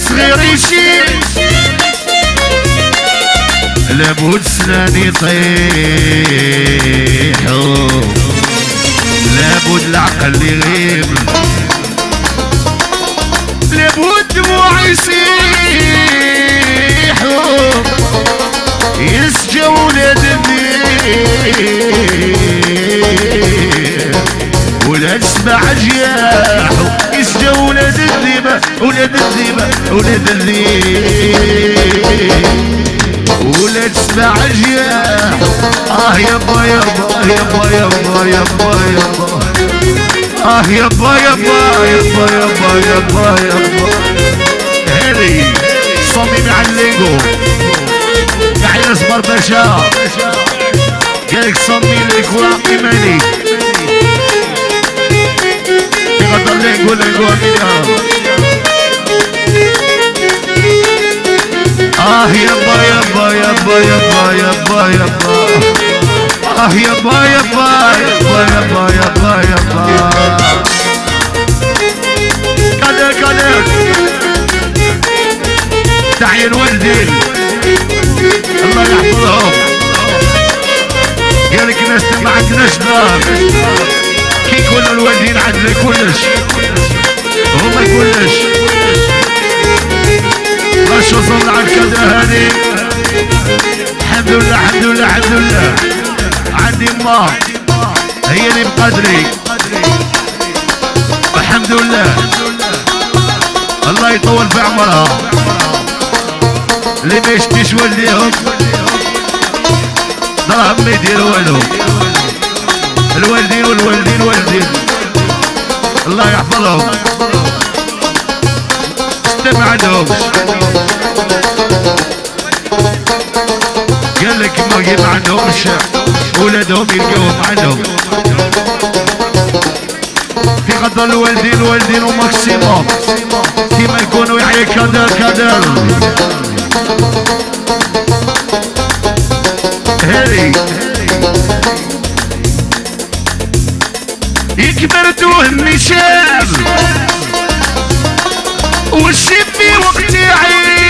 صغير يشيل لابد سنان يطيحوا، لابد العقل يغيب، لابد دموع يسيحوا، يسجوا ولاد الذيب، ولاد سبع جياحوا، يسجوا ولاد الذيب، ولاد الذيب، ولاد الذيب، ولاد سبع جياح. اه يابا يابا يابا يابا يابا يابا، اه يابا يابا يابا يابا يابا يابا. هذه صميم على الليغو تحية صبر باشا، قالك صمي لك ايماني في غدر ليغو ليغو مليون. اه يابا يابا يابا يابا يابا يابا، اه يابا يابا يابا يابا يابا يابا. قدر قدر تحية الوالدين الله يحفظهم. قالك ناس ما عندناش دار، كي يكونوا الوالدين عندنا كلش، هما كلش. باش وصلنا على الكادر هاني الحمد لله الحمد لله الحمد لله. عندي ما هي اللي بقدري الحمد لله، الله يطول في عمرها. اللي ما يشتيش والديهم دراهم ما يدير والو. الوالدين والوالدين والدين الله يحفظهم، ما عندهمش. قال لك ما عندهمش ولادهم يلقاوهم عندهم. في قدر الوالدين الوالدين وماكسيموم كيما يكونوا يحيى كادر كادر. هاري يكبر توهم شاب والشيب في وقت عيب،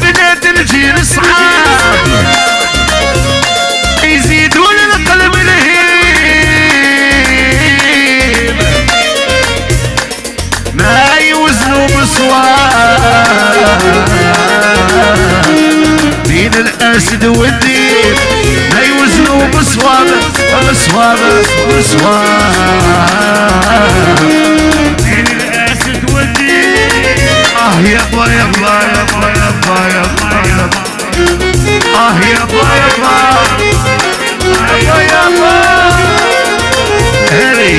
بنات الجيل صعاب يزيدوا للقلب الهيب، ما يوزنوا بصواب بين الاسد والذيب، ما يوزنوا بصواب بصواب بصواب بين الاسد والذيب. اه يابا يابا يابا يابا يابا يابا، اه يابا يابا يابا يابا. هذه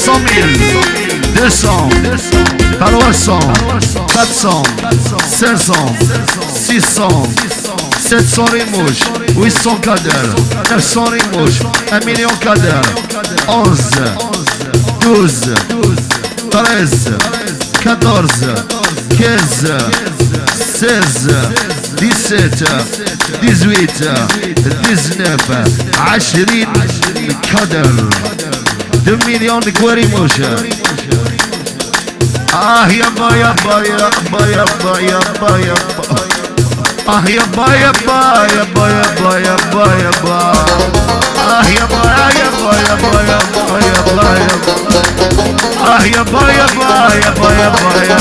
100 200 300 400 500 600 700 ريموش 800 كادر 900 ريموش 1 مليون كادر 11 12 13 14 15 16 17 18 19 20 كادر 2 مليون كواريموش. اه يابا يابا يابا يابا يابا يابا، اه يابا يابا يابا يابا يابا يابا، اه يابا يابا يابا يابا يابا يابا، اه يابا يابا يابا يابا يابا.